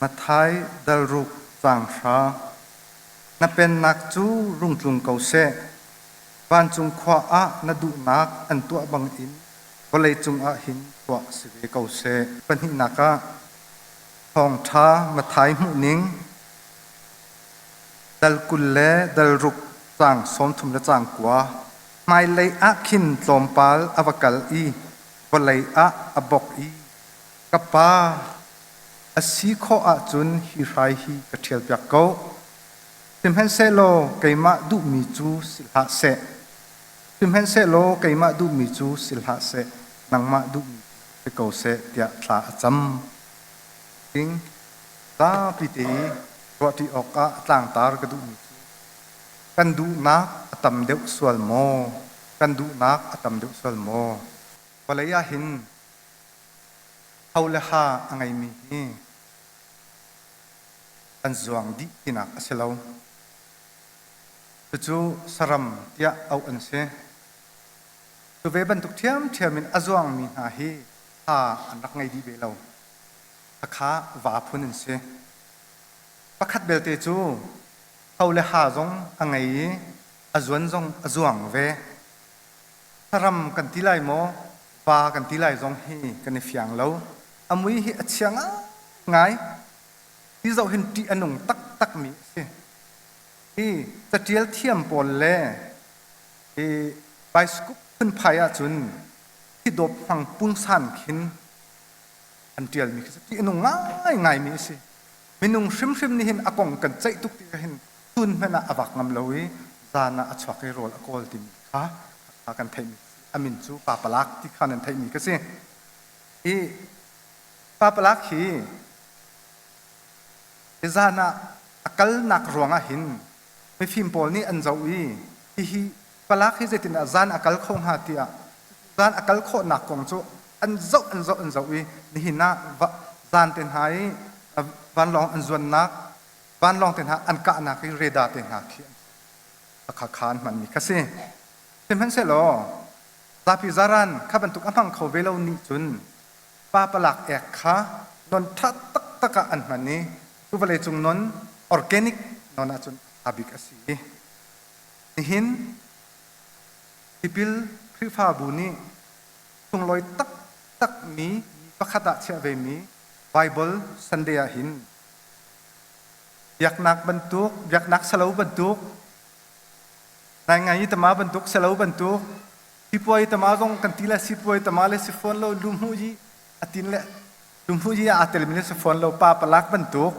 Matthai dal ruk caang hra. Na pennak cu rung tlung ko seh. Vancung khua ah na duhnak an tuah bangin vawleicung ah hin tuah si ve ko seh. Pahnihnak ah Thawngṭha Matthai hmuhning dal 20 le dal ruk caang 30 le caang kua. Hmailei ah khin tlawmpal a va kal i vawlei ah a bok i, Ka Pa, a si khawh ahcun hi hrai hi ka ṭhialpiak ko. Sihmanhsehlaw keimah duhmi cu si hlah seh. Sihmanhsehlaw keimah duhmi cu si hlah seh, nangmah duhmi tu si ko seh, tiah thla a cam. Ding zapi te i ruahṭi awkah tlangtar ka duhmi cu kan duhnak a tam deuh sual maw? Kan duhnak a tam deuh sual maw? Vawlei ah hin ho le ha a ngeimi hi an zuang dih tinak a si lo. Cucu saram tiah auh an si. Cu ve bantuk ṭhiamṭhiam in a zuangmi hna hi ha an rak ngei dih ve lo. Khakha va phun an si. Pakhat belte cu ho le ha zong a ngei i a zuan zong a zuang ve. Saram kan ti lai maw, va kan ti lai zong hi kan i fiang lo. A mui hi a chia ngaingai. Hi zoh hin ṭih a nung taktakmi a si. Hi caṭial thiam pawl le hi bicycle phunphai ahcun hi dawp hmang pungsan khin an ṭialmi khi ṭih a nung ngaingaimi a si. Minung hrimhrim nih hin a kong kan ceih tuk tikah hin chun hmanh ah a vak ngam lo i zan ah a chuak i rawl a kawl timi kha kan theihmi a min cu Papalak ti kha nan theihmi ka si. Hi Papalak hi zan ah a kalnak ruangah hin mifim pawl nih an zoh i hihi palak hi zeitindah zan a kal kho hnga tiah zan a kal khawhnak kong cu an zoh an zoh an zoh i nihin ah zan te hna i vanlawng an zuannak vanlawng te hna an kahnak i radar te hna khi kha kha an hmanmi kha si. Sihmanhsehlaw zapi zaran kha bantuk a hmang kho ve lo nih cun pa palak ek kha non ṭha taktak ah an hman i cu vawleicung non organic non ahcun a bik a si. Nihin tipil Khrihfabu nih sunglawi taktakmi pakhat ah chiah vemi Bible Sunday ah hin biaknak bantuk, biaknak salo bantuk, ngaingai i tama bantuk salo bantuk, sipuai tama zong kan ti le sipuai tama le si fawn lo lumhu i a tin le lumhu i aa telmi le si fawn lo pa palak bantuk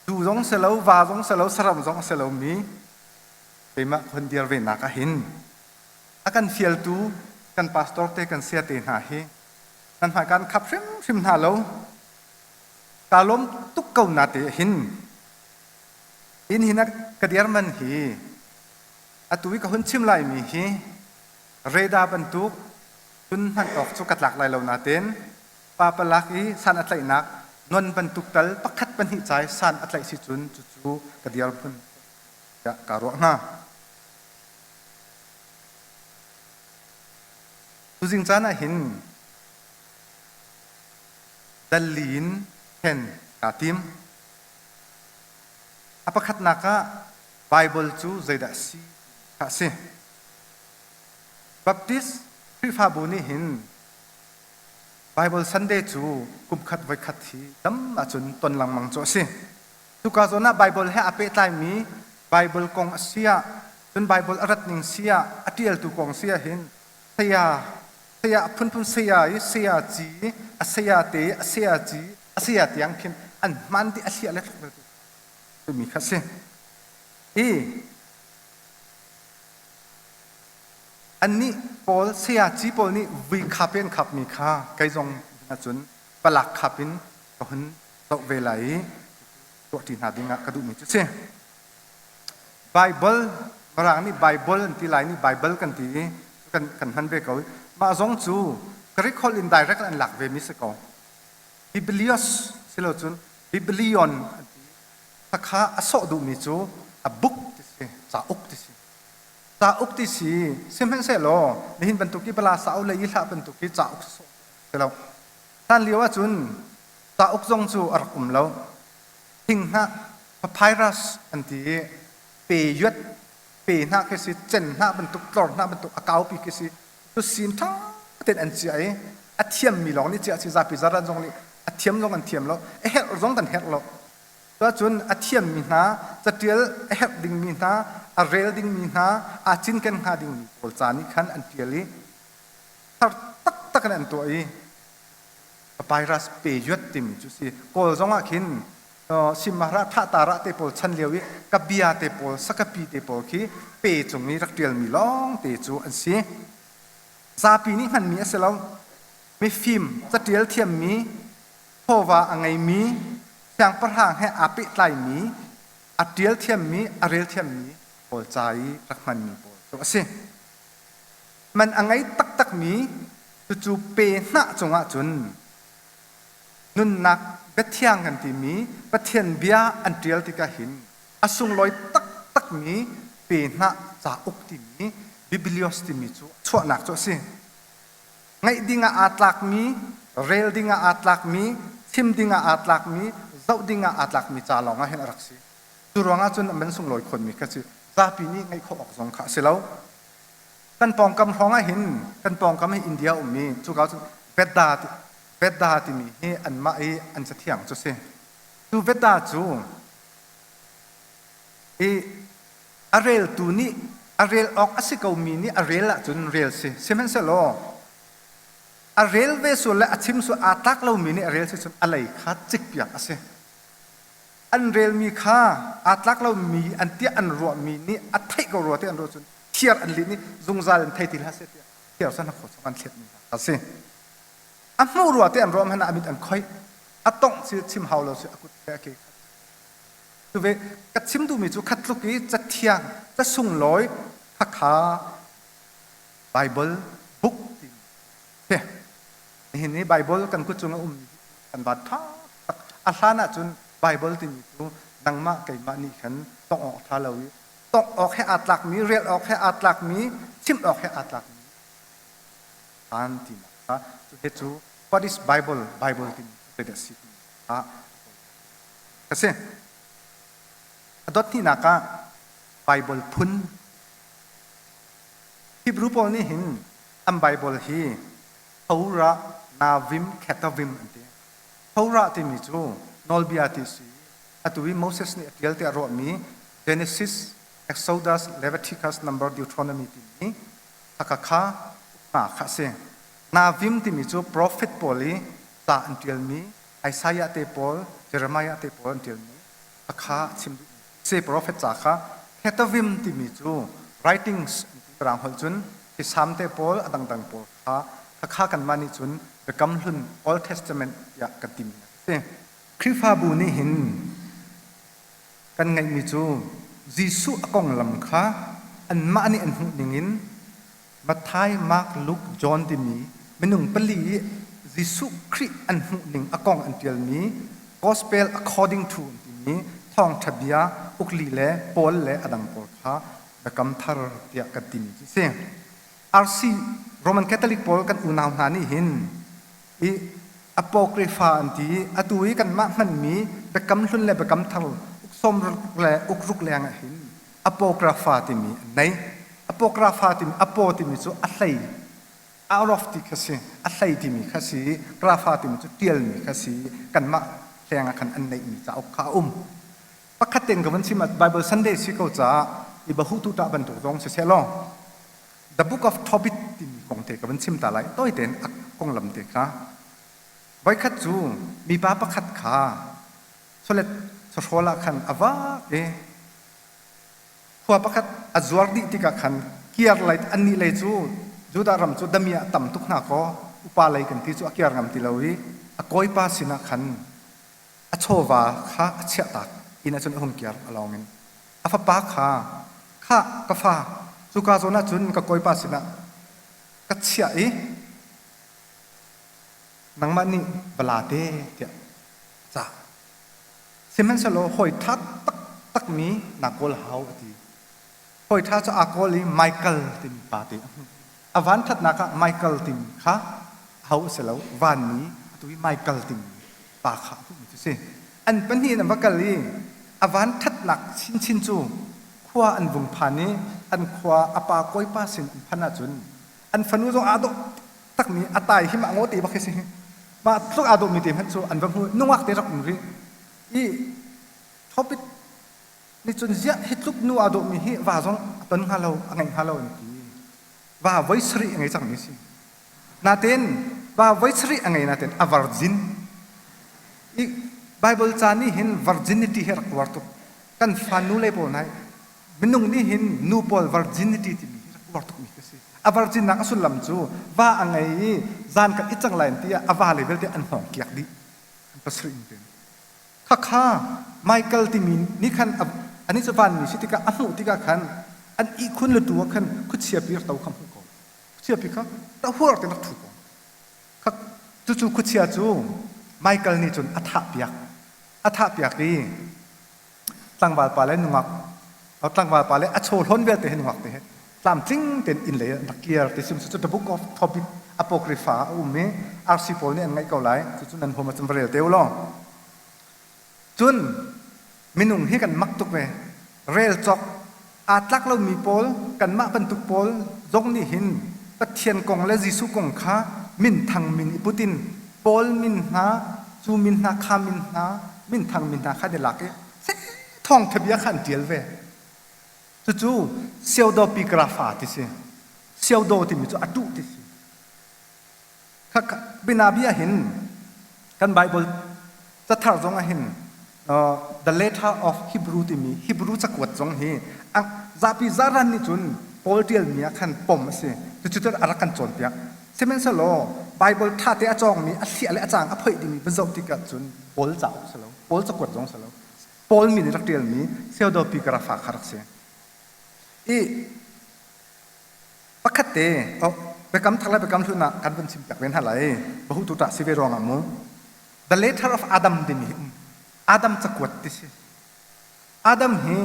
du zong si lo va zong si lo saram zong si lo mi keimah khon dir ve nak ah hin a kan fialtu kan pastor te kan sia te hna hi nan hmai kan khap hrimhrim hna lo. Kaa lawm tuk ko na te hin inn hin ka dir man hi atu i ka hun chim lai mi hi reda bantuk cun hman awk cu ka tlak lai lo nain pa palak i san a tlaihnak non bantuk tal pakhat pahnih cai san a tlaih si cun cucu ka dirhmun tiah kaa ruah hnga. Tuzing caan ah hin dalli in ṭhen kaa tim. A pakhatnak ah Baibal cu zeidah a si kha a si. Baptist Khrihfabu nih hin Baibal Sunday cu kumkhat voikhat hi tam ahcun ton lengmang cu a si. Cuka zawn ah Baibal he aa pehtlaimi Baibal kong a si ah, cun Baibal a rat ning si ah, a ṭialtu kong si ah hin saya saya a phunphun saya i saya ci a saya te a saya ci a saya tiang khin an hman dih a hliah le thlok timi kha si. I annih pawl sayaci pawl nih vui khap in an khapmi kha kei zong ahcun palak khap in ka hun zoh ve lai i tuahṭi hna ding ah ka duhmi cu si. Bible Mirang nih Bible an ti lai nih Bible kan ti i kan kan hman ve ko. Mah zong cu Greek holh in direct an lak ve mi si ko. Biblios silo cun Biblion an ti. Khakha a sawh duhmi cu a book ti si, cauk ti si. Cauk ti si, sihmanhsehlaw nihin bantuk i bala sau le i hlah bantuk hi cauk sawh si lo. Hlan lio ahcun cauk zong cu a rak um lo. Thinghnah papyrus an ti i pe yuat pe hna khi si cen hna bantuk tlor hna bantuk a kaupi khi si cu sin ṭha tein an ciah i a thiammi lawng nih ciah si zapi zaran zong nih a thiam zong an thiam lo a herh zong kan herh lo. Cuahcun a thiammi hna catial a herh dingmi hna a rel dingmi hna aa cinken hnga dingmi pawl ca nih khan an ṭial i thar taktak in an tuah i papyrus pe yuat timi cu si. Kawl zong ah khin Simahra Thatara te pawl chan lio i kabia te pawl sakapi te pawl khi pe cung i rak ṭialmi lawng te cu an si. Zapi nih hmanmi a si lo. Mifim caṭial thiammi chawva a ngeimi siangpahrang he aa pehtlaimi a ṭial thiammi a rel thiammi pawl ca i rak hmanmi pawl cu a si. Man a ngei taktakmi cucu pe hnah cungah cun nunnak biathiang kan timi Pathian bia an ṭial tikah hin a sunglawi taktakmi pe hnah cauk timi Biblios timi cu chuahnak cu a si. Ngaih dingah aa tlakmi, rel dingah aa tlakmi, chim dingah aa tlakmi, zoh dingah aa tlakmi ca lawngah hin a rak si. Cu ruangah cun a man sunglawi khunmi kha si. Zapi nih ngaih khawh awk zong kha a si lo. Kan pawngkam hrawng ah hin kan pawngkam hi India ummi cuka cun Vedda Vedda timi hi anmah i an cathiang cu si. Cu Vedda cu i a reltu nih a rel awk a si komi nih a rel ahcun rel si. Sihmanhsehlaw a rel ve sual le a chim sual aa tlak lomi nih a rel si cun a lei kha cikpiak a si. An relmi kha aa tlak lomi an tiah an ruahmi nih a theih ko rua ti an ruah cun thiar an lih nih zungzal in thei ti hlah seh tiah thiar cu hnakhaw chung an thletmi hna a si. A hmuh rua ti an ruah hmanh ah a mit an khoih. A tongh si chim hau lo si a kut le a ke kha. Cuve ka chim duhmi cu khat tluk i cathiang ca sunglawi khakha Bible book timi si. Nihin ni Bible kan kut cung a ummi kan van ṭha tak. A hlan ahcun Bible timi cu nangmah keimah nih khan tongh awk ṭha lo i tongh awk he aa tlakmi, rel awk he aa tlakmi, chim awk he aa tlakmi an tinak kha cu he cu what is Bible Bible timi cu zeidah a si timi kha a si. A dot hnihnak ah Bible phun Hebrew pawl nih hin an Bible hi Torah, Navim, Ketuvim an ti. Torah timi cu nawlbia ti si. Atu i Moses nih a ṭial tiah ruahmi Genesis, Exodus, Leviticus, Number, Deuteronomy timi khakha uknak kha a si. Navim timi cu profet pawl i ca an ṭialmi Isaiah te pawl, Jeremiah te pawl an ṭialmi khakha a chim duhmi si. Profet ca kha Ketuvim timi cu writings an ti Mirang holh cun hi Salm te pawl a dangdang pawl kha khakha kanmah nih cun Biakam Hlun Old Testament tiah kan timi a si. Khrihfabu nih hin kan ngeihmi cu Jesuh a konglam kha anmah nih an hmuh ningin Matthai, Mark, Luke, John timi minung pali i Jesuh Khrih an hmuh ning a kong an ṭialmi Gospel according to an timi thawngṭha bia ukli le Paul le a dang pawl kha Biakam Thar tiah kan timi cu a si. RC Roman Catholic pawl kan unau hna nih hin i Apocrypha an ti i atu i kanmah hmanmi Biakam Hlun le Biakam Thar uk sawmruk le ukruk leng ah hin Apocrypha timi an nei. Apocrypha timi apo timi cu a hlei out of ti kha si a hlei timi kha si grapha timi cu ṭialmi kha si kanmah hleng ah khan an neihmi cauk kha a um. Pakhat tein ka vun chim ah Bible Sunday si ko caah i bahutu ṭah bantuk zong siseh law The Book of Tobit timi kong te ka vun chim ta lai tawi tein a konglam te kha. Voikhat cu mipa pakhat kha chawlet chawhrawl ah khan a vak i khua pakhat a zuar dih tikah khan kiar lei annih lei cu Judah ram cu dami ah tam tuk hna kaw upa lei kan ti cu a kiar ngam ti lo i a kawipa sinah khan a chawva kha a chiahtak inn ah cun a hung kiar a lawng in a fapa kha khah ka fa cuka zawn ah cun ka kawipa sinah ka chiah i nangmah nih va la te tiah a cah. Sihmanhsehlaw hawi ṭha taktakmi naa kawl hau a ti. Hawi ṭha cu aa kawl i Michael timi pa te a hmuh. A vanṭhatnak ah Michael timi kha aho a si lo, vanmi atu i Michael timi pa kha a hmuhmi cu a si. An pahnih in an va kal i a van ṭhatnak chinchin cu khua an vung phan i an khua a pa kawipa sin an phanh ahcun an fanu zong aa dawh takmi a tai hi mah ngaw te bak hi si. Mah tluk aa dawhmi te hmanh cu an va hmu nungak te rak um rih i Tobit nih cun ziah hi tluk nu aa dawhmi hi va zong a ton hnga lo a ngeih hnga lo an ti. Va voi sarih a ngei cangmi si. Natein va voi sarih a ngei natein a virgin. I Bible ca nih hin virginity hi a rak uar tuk. Kan fa nu le pawl hna minung nih hin nu pawl virginity timi hi rak uar tukmi ka si. A virginnak a sullam cu va a ngei i zan kan i cang lai ti ah a va le vialte an hngawng kiak dih. An pasarih in ten. Khakha Michael timi nih khan anih cu vanmi si tikah a hmuh tikah khan an ihkhun le tu ah khan khuachia pi rak to kha hmuh ko. Khuachia pi kha tahuar te rak ṭhu ko. Kha cucu khuachia cu Michael nih cun a thah piak. A thah piak i tlangval pa le nungak tlangval pa le a chaw hlawn vialte he nungak te he tlamtling tein inn lei an rak kir ti sim cu the book of Tobit apocrypha a um i RC pawl nih an ngaih ko lai cucu nan huam ahcun va rel te u law cun minung hi kan mak tuk ve rel cawk aa tlak lomi pawl kanmah bantuk pawl zong nih hin Pathian kong le Jesuh kong kha minthang min i put in Paul min hna cu min hna kha min hna minthang min hna kha an i lak i thawngtha bia kha an ṭial ve. Cucu pseudopigrapha ti si. Pseudo timi cu a tuh ti si. Binabia hin kan Bible cathar zong ah hin the letter of Hebrew timi Hebrew cakuat zong hi zapi zaran nih cun Paul ṭialmi ah khan pom a si. Cucu a rak kan cawnpiak. Sihmanhsehlaw Bible ṭhate a cawngmi a hliah le a caang a phoih dingmi va zoh tikah cun Paul cauk si lo, Paul cakuat zong si lo. Paul min in rak ṭialmi pseudopigrapha kha rak si. I Pakhat te, oh, biakam thar le biakam hlun ah kan vun chim piak ve hna lai. Bahutu ṭah si ve ruangah mu. The letter of Adam timi hi um. Adam cakuat ti si. Adam hi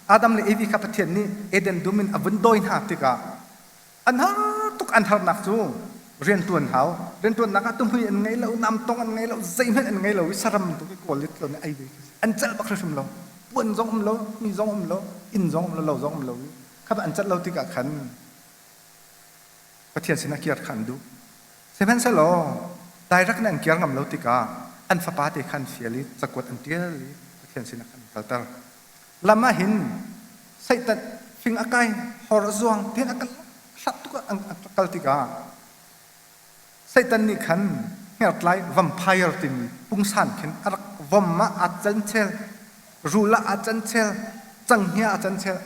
Adam le Evi kha Pathian nih Eden dum in a vun dawi hna tikah an har tuk an harnak cu rianṭuan hau. Rianṭuannak ah tuhmui an ngei lo, namtong an ngei lo, zeihmanh an ngei lo i saram tu i kawl i tlon i ei ve khi si. An celh bak hrimhrim lo. Puan zong um lo, mi zong um lo, inn zong um lo, lo zong um lo i kha an cat lo tikah khan Pathian sinah kir kha an duh. Sihmanhsehlaw direct in an kir ngam lo tikah an fapa te kha an fial i cakuat an ṭial i Pathian sinah khan an kalter. Lam ah hin Satan fing a kai, hor a zuang, tihin a kal hlat tuk an kal tikah Satan nih khan hngertlai vampire timi pungsan khin a rak vom ah aa canchel, rul ah aa canchel, canghngia aa canchel.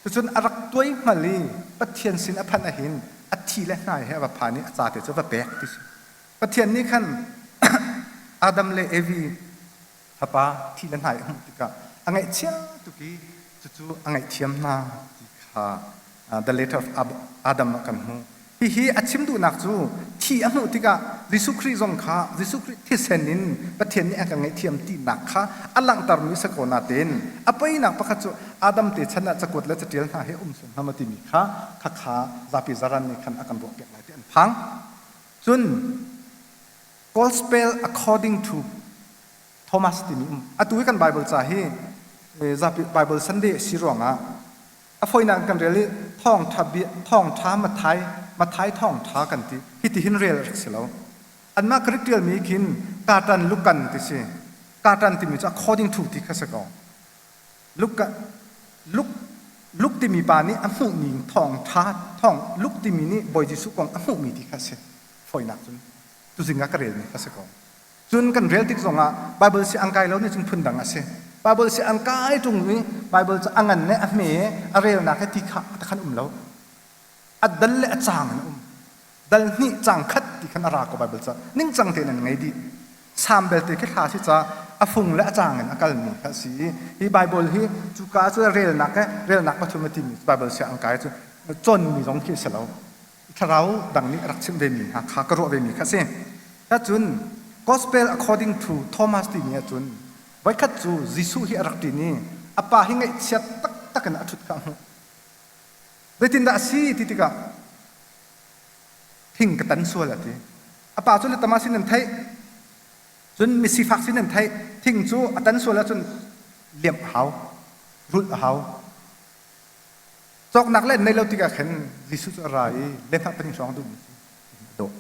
Cucun a rak tuai hngal i Pathian sin a phanh ahhin a thi le hnai he a va phan i a ca te cu va pek ti si. Pathian nih khan Adam le Evi fapa thi le hnai a hmuh tikah a ngaihchia tuk i cucu a ngaihthiam hna ti kha the letter of Adam ah kan hmuh. Hihi a chim duhnak cu thi a hmuh tikah Jesuh Khrih zong kha Jesuh Khrih thisen in Pathian nih a kan ngaihthiam tinak kha a langhtermi si ko natein a poinak pakhat cu Adam te chan ah cakuat le catial hna hi um sual hna maw timi kha khakha zapi zaran nih khan a kan ruahpiak lai ti an phang. Cun Gospel according to Thomas timi um. Atu hi kan Bible ca hi zapi Bible Sunday si ruangah A fawinak in kan rel i thawngṭha bia thawngṭha Matthai Matthai thawngṭha kan ti. Hitihin rel a rak si lo. Anmah Greek ṭialmi khin katan Lukan ti si. Katan timi cu according to ti kha si ko. Luka Luk Luk timi pa nih a hmuhmi thawngṭha thawng Luk timi nih Bawi Jesuh kong a hmuhmi ti kha si. Fawinak cun tuzing ah ka relmi kha si ko. Cun kan rel tik zongah Bible si an kai lo nih cun phundang a si. Bible si an kai ṭung i Bible cu a ngan le a hme a relnak he ti kha ta khan um lo. A dal le a caang in a um. Dal hnih caang khat ti khan a ra ko Bible ca. Ningcang tein an ngei dih. Salm belte khi hla si ca a fung le a caang in a kalmi kha a si i hi Bible hi cuka cu relnak he relnak pathum a timi Bible si an kai cu cawnmi zong khi a si lo. Thlarau dang nih a rak chimh vemi hna kha ka ruah vemi kha a si. Cun Gospel according to Thomas timi ahcun voikhat cu Jesuh hi a rak ṭin i a pa hi ngaihchiat taktak in a ṭhut kha a hmuh. Zeitindah a si ti tikah thing ka tan sual a ti. A pa cu letama sin an theih. Cun misifak sin an theih. Thing cu a tan sual ahcun liamh a hau, rulh a hau. Cawknak le nei lo tikah khin Jesuh cu a ra i lehmah pahnih hrawng duhmi cu a dawh.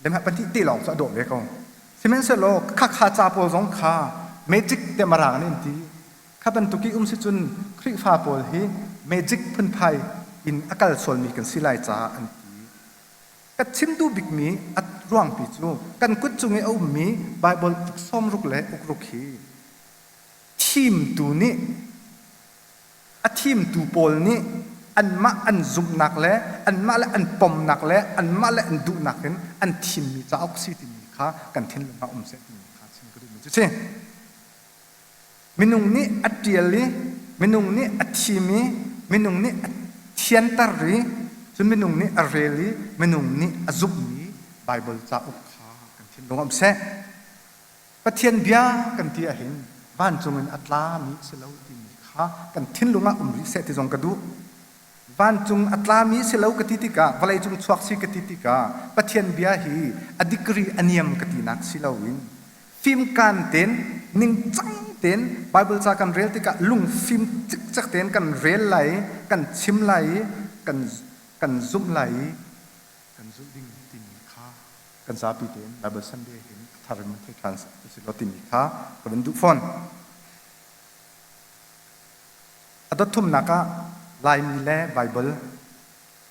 Lehmah pahnih te lawng cu a dawh ve ko. Sihmanhsehlaw khakha ca pawl zong kha magic te marang nih an ti. Kha bantuk i um si cun Khrihfa pawl hi magic phunphai in a kal sualmi kan si lai caah an ti. Ka chim duh bikmi a ruangpi cu kan kut cung i a ummi Baibal uk sawmruk le ukruk hi thimtu nih a thimtu pawl nih anmah an zumhnak le anmah le an pomnak le anmah le an duhnak in an thimmi cauk si timi kha kan thinlung ah um seh timi kha chim ka duhmi cu si. Minung nih a ṭial i minung nih a thim i minung nih a thianter i cun minung nih a rel i minung nih a zumhmi Baibal cauk kha kan thinlung ah um seh. Pathian bia kan ti ahhin vancung in a tlami a si lo timi kha kan thinlung ah um rih seh ti zong ka duh. Vancung a tlami si lo ka ti tikah vawleicung chuak si ka ti tikah Pathian bia hi a degree a niam ka tinak si loin fimkaan tein ningcang tein Bible ca kan rel tikah lungfim cikcek tein kan rel lai i kan chim lai i kan kan zumh lai i kan zulh ding timi kha kan zapi tein Bible Sunday hin a thar in thei ṭhan usih law timi kha ka vun duh fawn. A dot thumnak ah Laimi le Bible.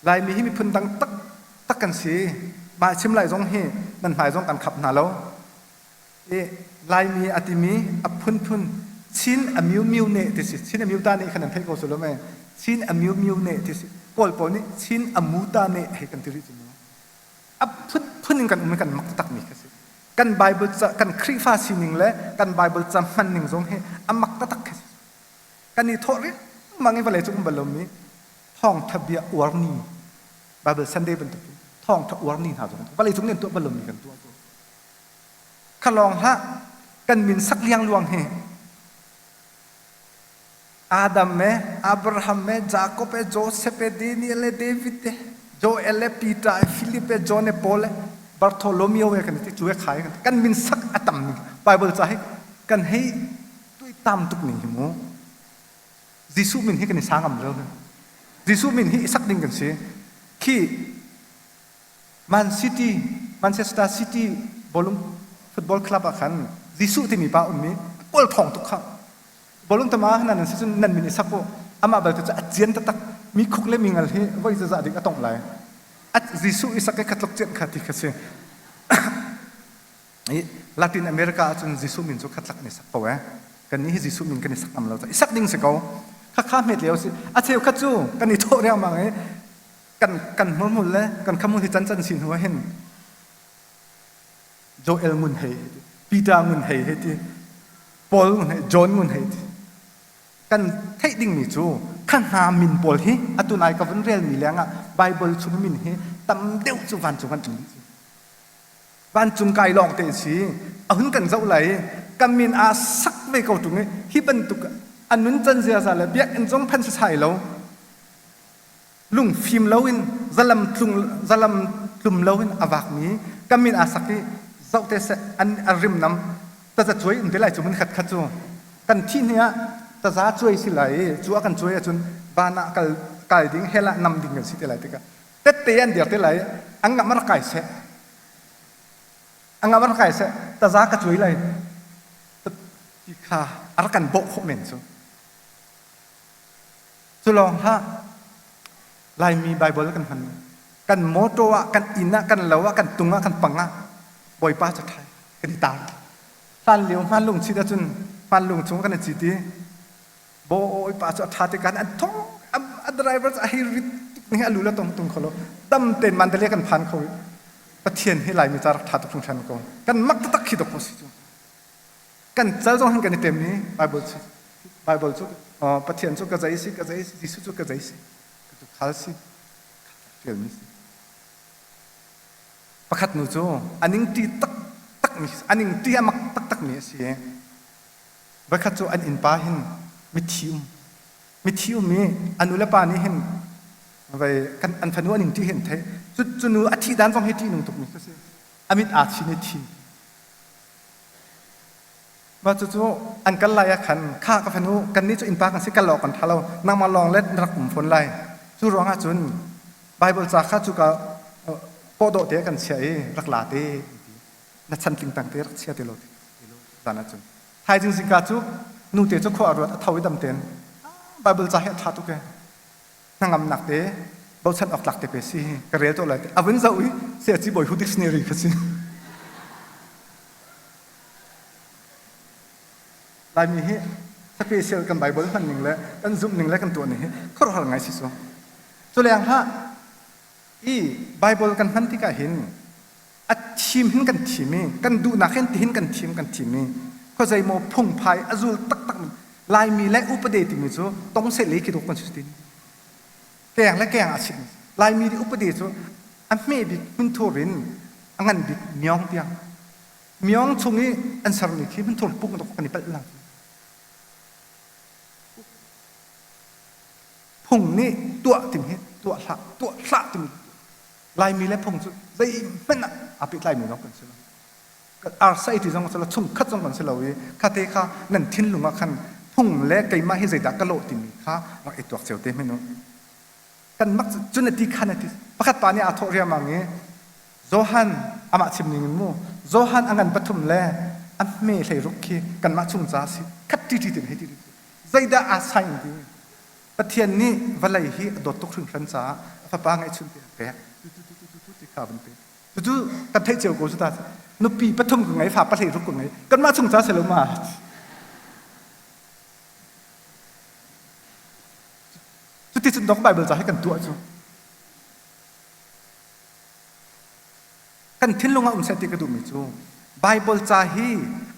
Laimi hi miphun dang taktak kan si. Mah chim lai zong hi nan hmai zong kan khap hna lo. I Laimi a timi a phunphun Chin a miu miu ne ti si. Chin a miu ta ne khan nan theih ko su lo me. Chin a miu miu ne ti si. Kawl pawl nih Chin a mu ta ne hei kan ti rih cu mu. A phunphun in kan um i kan mak takmi kha si. Kan Bible ca kan Khrihfa sining le kan Bible ca hman ning zong hi a mak taktak khi si. Kan i thawh riangmang i vawlei cu um bal lomi thawngtha bia uar ni Bible Sunday bantuk in thawngtha uar ni hna zong vawlei cung nih an tuah bal lomi kan tuah ko. Kha lawng hlah kan min sak liangluang hi Adam e, Abraham e, Jacob e, Joseph e, Daniel e, David e, Joel e, Peter e, Philip e, John e, Paul e, Bartholomew e kan ti cu e khai kan kan min sak a tam ning Bible ca hi kan hei tuitam tuk ning hi mu Jesuh min hi kan i sa ngam lo Jesuh min hi i sak ding kan si khi Man City Manchester City bawlung football club ah khan Jesuh timi pa um i kawl thawng tuk kha bawlung tama nan si cun nan min i sak u amah balte cu a cian taktak mi khuk le mi ngal hi voi zazah ding a tongh lai at Jesuh i sak i khatluk cian kha ti kha si I Latin America ahcun Jesuh min cu khatlak an i sak ko eh. Kannih hi Jesuh min kan i sak ngam lo. I sak ding si ko. Khakha hmet lio si. A cheukhat cu kan i thawh riangmang i kan kan hmurhmul le kan khamhmul hi can can si hnu ah hin Joel ngun hei ti, Peter ngun hei hei ti, Paul ngun hei, John ngun hei ti. Kan theih dingmi cu kha hna min pawl hi atu nai ka vun relmi lengah Bible chung min hi tam deuh cu vancung kan ṭum dih. Vancung kai lawng te si a hun kan zoh lai i kan min aa sak ve ko ṭung i hi bantuk a nun can ziaza le biakinn zong phan sasai lo lungfim loin zalam tlung zalam tlum loin a vakmi kan min aa sak i zoh te seh an a rimnam taza cuai um te lai cu mun khat khat cu kan thih hni ah taza cuai si lai i cu a kan cuai ahcun van ah kal kai ding hell ah nam ding kan si te lai tikah tette an dir te lai an ngam rak kai seh an ngam rak kai seh taza ka cuai lai ti kha a rak kan bawh khawh men cu cu lawng hlah Laimi Bible kan hman kan motor ah kan inn ah kan lo ah kan tung ah kan pang ah Bawipa cu ṭhai kan i tar hlan lio hman lung chit ahcun hman lung chung kan i cit i Bawipa cu a ṭha te kan an thong a driver cu a hei rit tuk ning a lu le tong tung kho lo dam tein Mandalay kan phan kho i Pathian hi Laimi ca rak ṭha tuk hringhran ko kan mak taktak khi dok si cu kan cal zong hin kan i tem ni Bible cu Bible cu Pathian cu ka zei si ka zei si Jesuh cu ka zei si ka tu khal si ṭialmi si pakhat nu cu a ningṭi taktak mi a ningṭi a mak taktak mi a si Voikhat cu an innpa hin mithi um mithi um i a nu le pa nih hin vei kan an fanu an ing ṭih hin thei cu cu nu a thih dan zong hi ṭih nung tuk mi khi si a mit aa chin i thi. Mah cucu an kal lai ah khan kha ka fanu kannih cu innpa kan si kal awk kan ṭha lo nangmah lawng le na rak um fawn lai. Cu ruangah cun Baibal ca kha cuka pawdawh te kan chiah i rak la te na chantling tang te rak chia te lo zan ah cun thaizing zingka cu nute cu khua a ruat a tho i dam ten Baibal ca hi a ṭha tuk e hnangamnak te bochan awk tlak te pe si ka rel to lai a vun zoh i siaci bawi hu dictionary kha si Laimi hi special kan Bible hman ning le kan zumh ning le kan tuah ning hi khuaruahhar ngai si su. Cu leng hlah i Bible kan hman tikah hin a thim hin kan thim i kan duhnak hin tihin kan thim kan thim i khuazei maw phungphai a zul taktak Laimi le upade timi cu tong se le khi dawk kan si tin. Keng le keng a chim. Laimi nih upade cu a hme bik hmunthur in a ngan bik miong tiang Myong chung i an sermi khi hmunthur puk dok kan i palh lang. Phung nih tuah timi hi tuah hlah, tuah hlah timi Laimi le phung cu zeihmanh ah aa pehtlaimi zong kan si lo. Arsa ti zong si lo, chungkhat zong kan si lo i khate kha nan thinlung ah khan phung le keimah hi zeidah ka lawh timi kha rak i tuak cio te hmanh u. Kan mak cun a ti khan a ti. Pakhat pa nih aa thawh riangmang i Johan amah chim ning in mu Johan a ngan pathum le a hme hleiruk khi kanmah chung ca si khat ṭi ṭi tin hei ti zeidah aa sain ti Pathian nih vawlei hi a dawt tuk hringhran caah a fapa ngeihchun te a pek tu tu tu tu tu ti kha van pe cucu kan theih cio ko cu ta nupi pathum ka ngei fa pahleiruk ka ngei kanmah chung ca si lo ma cuti cun dok Bible ca hi kan tuah cu Kan thinlung ah um seh ti ka duhmi cu Baibal ca hi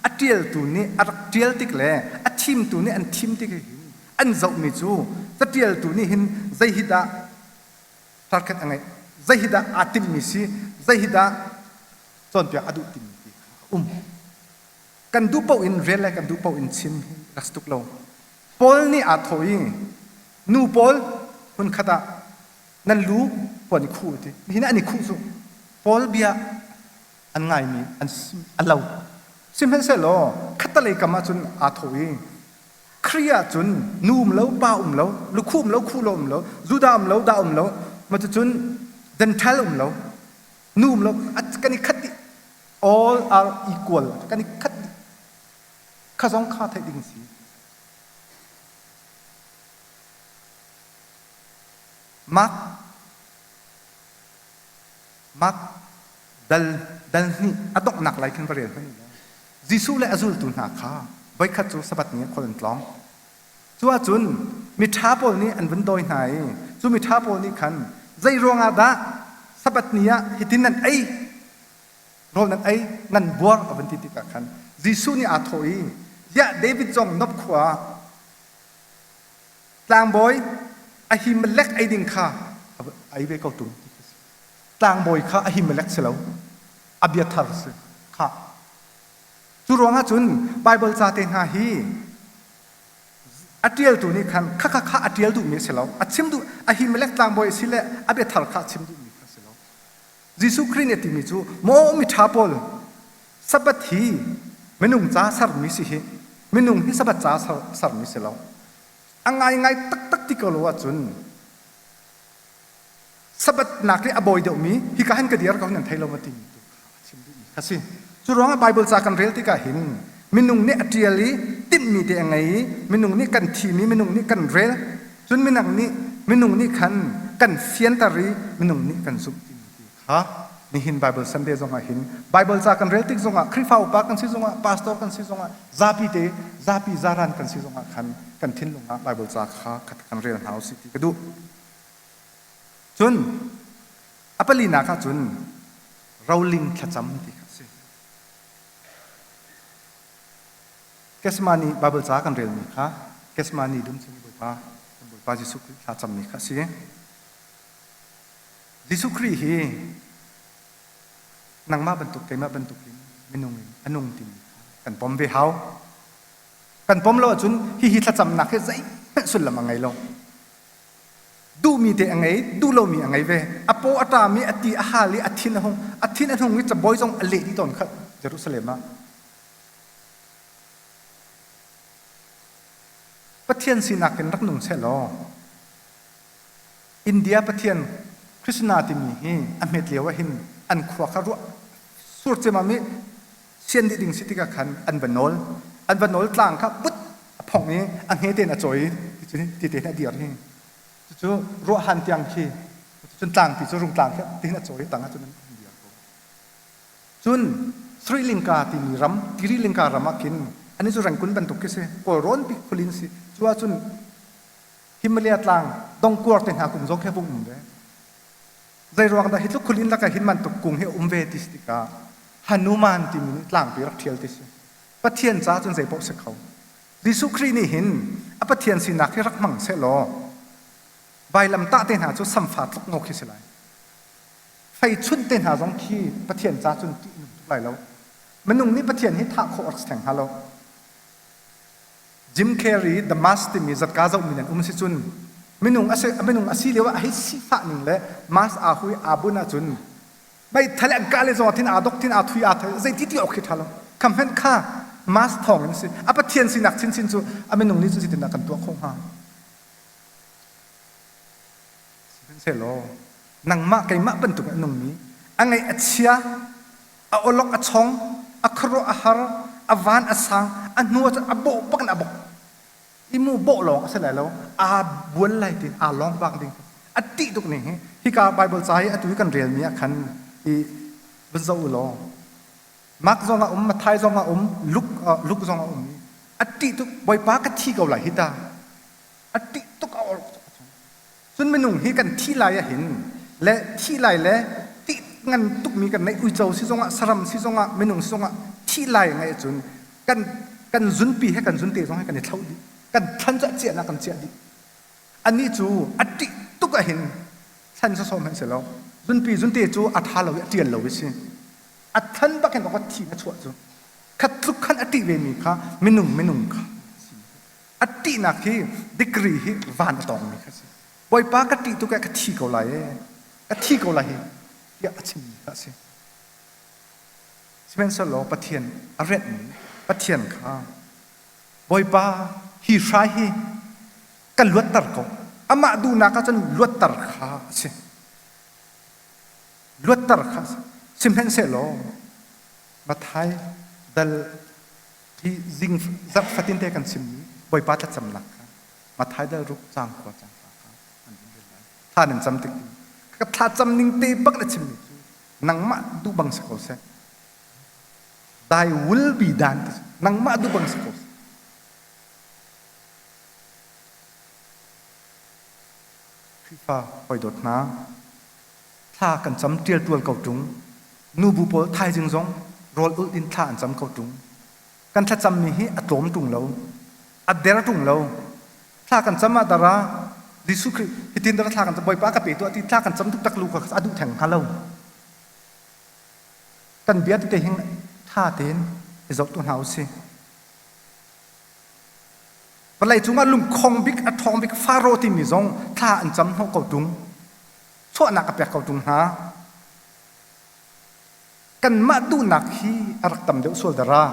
a ṭialtu nih a rak ṭial tik le a thimtu nih an thim tik hin an zohmi cu caṭialtu nih hin zei hi dah target a ngeih, zei hi dah aa timhmi si, zei hi dah cawnpiak a duh timi ti kha a um. Kan duh paoh in rel le kan duh paoh in chim hi rak si tuk lo. Paul nih aa thawh i nu pawl hmunkhat ah nan lu puan i khuh ti nihin an i khuh cu Paul bia an ngaimi an a lo sihmanhsehlaw khattalei kam ah cun aa thawh i Khrih ah cun nu um lo pa um lo lukhuh um lo khuh lo um lo Judah um lo dah um lo cucun Gentile um lo nu um lo kan i khat dih all are equal kan i khat dih kha zong kha theih ding si Mark Mark dal dal hnih a donghnak lai khin va rel hmanh u Jesuh le a zultu hna kha voikhat cu Sabbath ni ah khual an tlawng. Cu ahcun miṭha pawl nih an vun dawi hna i cu miṭha pawl nih khan zei ruangah dah Sabbath ni ah hitin nan ei rawl nan ei nan buar a vun ti tikah khan Jesuh nih aa thawh i ziah David zong Nob khua ah Tlangbawi Ahimelek ei ding kha a ei ve ko tung ti khi si. Tlangbawi kha Ahimelek si lo, Abiathar si kha. Cu ruangah cun Baibal ca te hna hi a ṭialtu nih khan khakha kha a ṭial duhmi a si lo. A chim duh Ahimelek tlangbawi a si le Abiathar kha a chim duhmi kha a si lo. Jesuh Khrih nih a timi cu maw miṭha pawl Sabbath hi minung ca sermi si hi minung hi Sabbath ca sermi si lo. A ngaingai taktak ti ko lo ahcun Sabbath nak i a bawi deuhmi hika hin ka dir ko nan thei lo ma timi tu kha a chim duhmi kha si. Cu ruangah Bible ca kan rel tikah hin minung nih a ṭial i tinhmi te a ngei i minung nih kan thimi minung nih kan rel cun minung nih minung nih khan kan fianter i minung nih kan zumh timi ti kha nihin Bible Sunday zongah hin Bible ca kan rel tik zongah Khrihfa upa kan si zongah pastor kan si zongah zapi te zapi zaran kan si zongah khan kan thinlung ah Bible ca kha kan rel hna usih ti ka duh. Cun a palinak ah cun roling thlacam ti kha a si. Gethsemane Bible ca kan relmi kha Gethsemane dum chung Bawipa kan Bawipa Jesuh Khrih thlacammi kha a si. Jesuh Khrih hi nangmah bantuk keimah bantuk in minung in a nung timi kha kan pom ve hau. Kan pom lo ahcun hihi thlacamnak hi zeihmanh sullam a ngei lo. Duhmi te a ngei, duh lomi a ngei ve. A paw a ṭam i a ti a hal i a thin a hung. A thin a hung i cabawi zong a leh dih tawn kha Jerusalem ah. Pathian sinak in rak nung seh law India pathian Krishna timi hi a hmet lio ah hin an khua kha ruah sur ciammam i sian dih ding si tikah khan an va nawl. An va nawl tlang kha put a phongh i a hme tein a cawi i ti tein a dir hi. Cucu ruahhan tiang khi cun tlangpi cu rungtlang khi tihin a cawi tang ah cun an dir ko. Cun Sri Lanka timi ram, Sri Lanka ram ah khin ani cu Rangoon bantuk khi si, Kawlrawn pi khulin si. Cu ahcun Himalaya tlang dongkuar te hna kung zong khi a vung um ve. Zeiruang dah hi tluk khulin lakah hin bantuk kung hi a um ve ti si tikah Hanuman timi nih tlangpi rak ṭhial ti si. Pathian ca cun zeipaoh si kho. Jesuh Khrih nih hin a Pathian sinak hi rak hmang sehlaw vailamtah te hna cu samfa tluk ngaw khi si lai. Fei chunh te hna zong khi Pathian ca cun ṭih nung tuk lai lo. Minung nih Pathian hi thah khawh rak si theng hnga lo. Jim Carrey The Mask timi zatka zohmi nan um si cun minung a si minung a si lio ah a hei sifah ning le mask aa hui aa bun ahcun meithal an kah le zong thin aa dok thin aa thui aa thai zeiti ti awk khi ṭha lo kham hmenh kha mask thawng in si a pathian sinak chinchin cu a minung nih cun zeitindah kan tuah khawh hnga sihmanhsehlaw nangmah keimah bantuk in a nungmi a ngaih a chia a awlok a chong, a khuaruah a har, a van a sang, a hnu ah cun a bawh bak in a bawk. I mu bawh lawng a si lai lo, aa bual lai tiin aa lawng bak ding. A ṭih tuk ning hi. Hika Bible ca hi atu hi kan relmi ah khan i vun zoh u law Mark zong a um, Matthai zong a um, Luke, uh, Luke zong a um i a ṭih tuk Bawipa ka thi ko lai hi ta. A ṭih tuk a awlok tuk a chung. Cun minung hi kan thih lai ahhin le thih lai le tih ngan tukmi kan neih uico si zongah saram si zongah minung si zongah thih lai ngaih ahcun kan kan zunpi he kan zunte zong he kan i thloh dih kan thlan cu a ciahnak kan ciah dih anih cu a ṭih tuk ahhin thlan sawsawh hmanh si lo zunpi zunte cu a ṭha lo i a ṭial lo i si a thlan bak in ka thi na chuah cu khat tluk khan a ṭih ve mi kha minung minung kha A ṭihnak hi degree hi van a tawngmi kha a si. Bawipa ka ṭih tuk ee ka thi ko lai ee ka thi ko lai hi tiah a chimmi kha a si. Sihmanhsehlaw Pathian a renhmi Pathian kha Bawipa hi hrai hi ka luatter ko. Amah duhnak ah cun luatter kha a si. Luatter kha a si. Sihmanhsehlaw Matthai dal Hi zing zarh fatin te kan chimmi Bawipa thlacamnak kha Matthai dal ruk caang khua caang hra kha an vun rel lai. Thla nan cam tik ka thlacam ning te bak na chimmi cu nangmah duh bang si ko seh. Thy will be done ti nangmah duh bang si ko seh. Khrihfa hawi dawt hna, thla kan cam ṭialṭual ko ṭung. Nubu pawl thaizing zong rawl ulh in thla an cam ko ṭung. Kan thlacammi hi a tlawm ṭung lo, a der ṭung lo. Thla kan cam ah dara Jesuh Khrih hitin dara thla kan cam Bawipa ka pe tuah ti thla kan cam tuk tak lu kha a duh theng hnga lo. Kan bia tete hin ṭha tein i zoh tu hna usih. Vawlei cungah lungkhong bik a ṭhawng bik Faro timi zong thla an cam hnawh ko ṭung. Chuahnak a pek ko ṭung hna. Kanmah duhnak hi a rak tam deuh sual dara.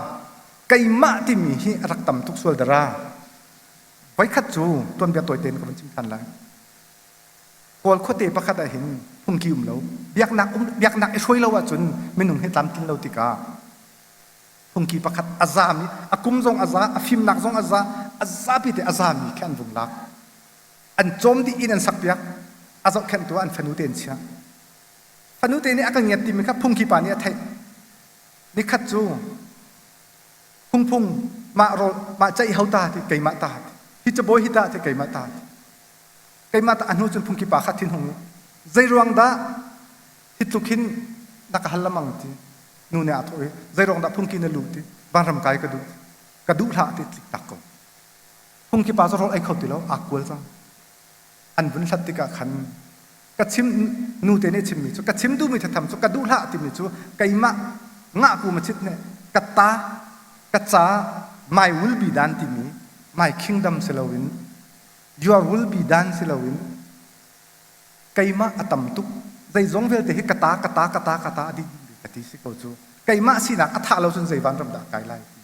Keimah timi hi a rak tam tuk sual dara. Voikhat cu tuanbia tawi tein ka vun chim ṭhan lai. Kawl khuate pakhat ah hin phungki um lo. Biaknak um biaknak i hruai lo ahcun minung hi tlamtlin lo tikah phungki pakhat a zami a kum zong a za a fimnak zong a za a zapi te a zami khi an vung lak an cawm dih inn an sakpiak a zohkhenhtu ah an fanu te an chiah fanu te nih a ka ngiat timi kha phungki pa nih a theih nikhat cu phungphung mah rawl mah ceih ho ta ti keimah ta ti hi cabawi hi ta ti keimah ta ti keimah ta a hnu cun phungki pa kha thin hung i zei ruang dah hi tluk hin na ka hal lamang ti nu nih aa thawh i zeiruang dah phungki na luh ti vanram kai ka duh ka duh hlah ti tlik tak ko phungki pa cu rawl ei kho ti lo aa kual cang an vun hlat tikah khan ka chim nu te nih chimmi cu ka chim duhmi thatham cu ka duh hlah timi cu keimah ngahku ma chit ne ka ta ka ca my will be done timi my kingdom si loin your will be done si loin keimah a tam tuk zeizong vialte hi ka ta ka ta ka ta ka ta a dih dih ka ti si ko cu keimah sinak a thah lo cun zei vanram dah kai lai ti.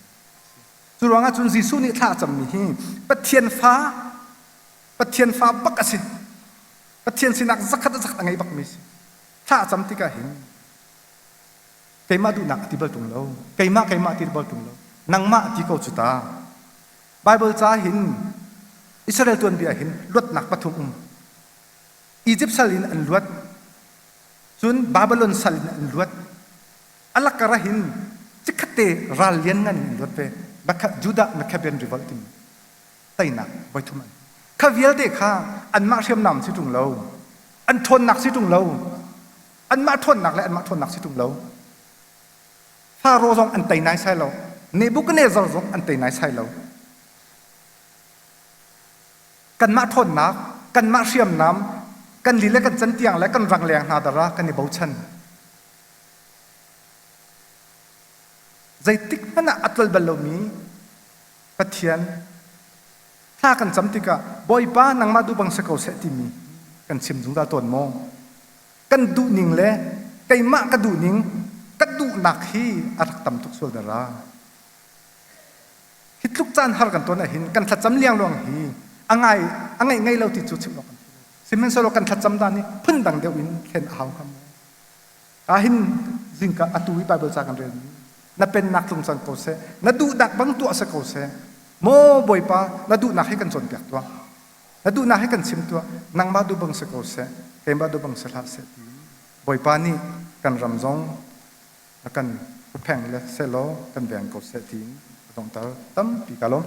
Cu ruangah cun Jesuh nih thla a cammi hi Pathian fa Pathian fa bak a si. Pathian sinak zakhat a zakhat a ngei bakmi si. Thla a cam tikah hin keimah duhnak a ti bal ṭung lo. Keimah keimah ti bal ṭung lo. Nangmah ti ko cu ta. Bible ca hin Israel tuanbia hin luatnak pathum um. Egypt sal in an luat. Cun Babylon sal in an luat. A lakar ah hin chikkhatte ral lianngan in an luat ve. Judah Maccabean revolt timi teinak voithum an. Kha vialte kha anmah hriamnam si ṭung lo. An ṭhawnnak si ṭung lo. Anmah ṭhawnnak le anmah ṭhawnnak si ṭung lo. Faro zong an tei naisai lo. Nebuchadnezzar zong an tei naisai lo. Kanmah ṭhawnnak, kanmah hriamnam, kan li le kan cantiang le kan rangleng hna dara kan i bochan. Zeitik hmanh ah a tlol bal lomi Pathian thla kan cam tikah Bawipa nangmah duh bang si ko seh timi kan chim zungzal tawn maw? Kan duhning le keimah ka duhning ka duhnak hi a rak tam tuk sual dara. Hi tluk caan har kan ton ahhin kan thlacam liangluang hi a ngai a ngeih ngei lo ti cu chim awk kan thei lo. Sihmanhsehlaw kan thlacam dan hi phundang deuh in thlen a hau hnga maw? Ahin zingka atu i Bible ca kan relmi na pennak tlung cang ko seh, na duhnak bang tuah si ko seh. Maw Bawipa, na duhnak hi kan cawnpiak tuah. Na duhnak hi kan chim tuah. Nangmah duh bang si ko seh, keimah duh bang si hlah seh ti Bawipa nih kan ram zong a kan huppheng le sehlaw kan veng ko seh tiin a donghter tampi ka lawm.